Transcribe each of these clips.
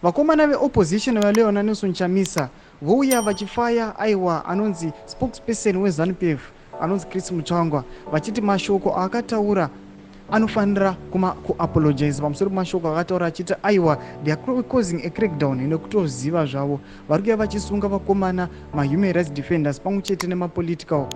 Vakomana veopposition vaLeona Nelson Chamisa vouya vachifaya aiwa anonzi spokesperson weZanu PF anonzi Chris Mutsvangwa vachiti mashoko aakataura anofanira kuma kuapologize pamusoro pemashoko akataura achiti aiwa they are causing a crackdown nekutoziva zvavo vari kuya vachisunga vakomana mahuman rights defenders pamwe chete nemapolitical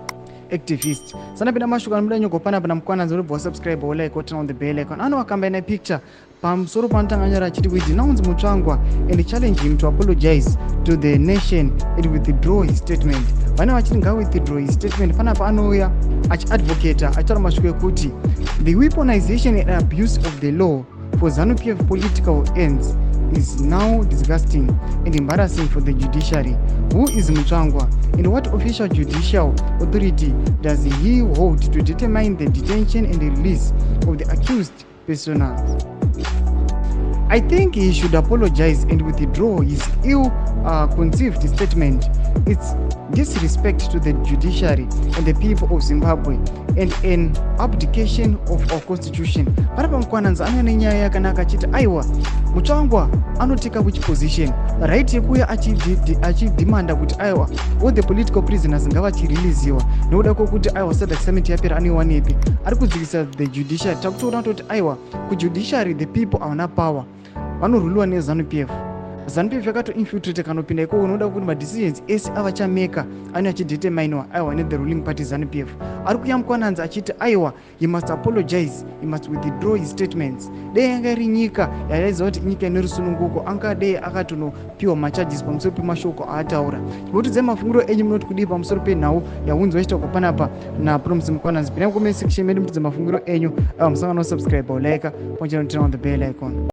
activist. Sanapinda mashoko anobuda nyoko panapa namukwananzi unobva wasubscribe, wolike, woturn on the bell icon. Anovakamba ine picture pamusoro paanotanga anyora achiti, "We denounce Mutsvangwa and challenge him to apologize to the nation and withdraw his statement." Vane vachiti ngawithdraw his statement. Panapa anouya achiadvocata achitaura mashoko ekuti the weaponization and abuse of the law for ZANU-PF political ends is now disgusting and embarrassing for the judiciary. Who is Mutsvangwa and what official judicial authority does he hold to determine the detention and the release of the accused personas? I think he should apologize and withdraw his ill conceived statement. It's disrespect to the judiciary and the people of Zimbabwe and an abdication of our constitution. Panapa mukwananzi anouya nenyaya yakanaka achiti aiwa Mutsvangwa anoteka which position right yekuuya achidhimanda kuti aiwa all the political prisoners ngavachireleasiwa nekuda kwokuti aiwa SADC summit yapera anoiwanepi ari kudzikisa the judiciary. Takutoona kutoti aiwa kujudiciary the people havana power, vanoruliwa neZANU PF. ZANU PF yakatoinfiltrate kanopinda ikoko unoda kuti madecisions ese avachameka ane achideterminwa aiwa nethe ruling party ZANU PF. Ari kuya mukwananzi achiti aiwa he must apologize, he must withdraw his statements. Dei yanga iri nyika yaiziva kuti inyika ine rusununguko angadei akatonopiwa macharges pamusoro pemashoko aataura. Chimbotiudzai mafungiro enyu, munoti kudii pamusoro penhau yaunzwa ichitaurwa panapa naPromise Mukwananzi? Pinai comment section medu mutidze mafungiro enyu. Aiwa musangano subscribe, like, pamwe chete on the bell icon.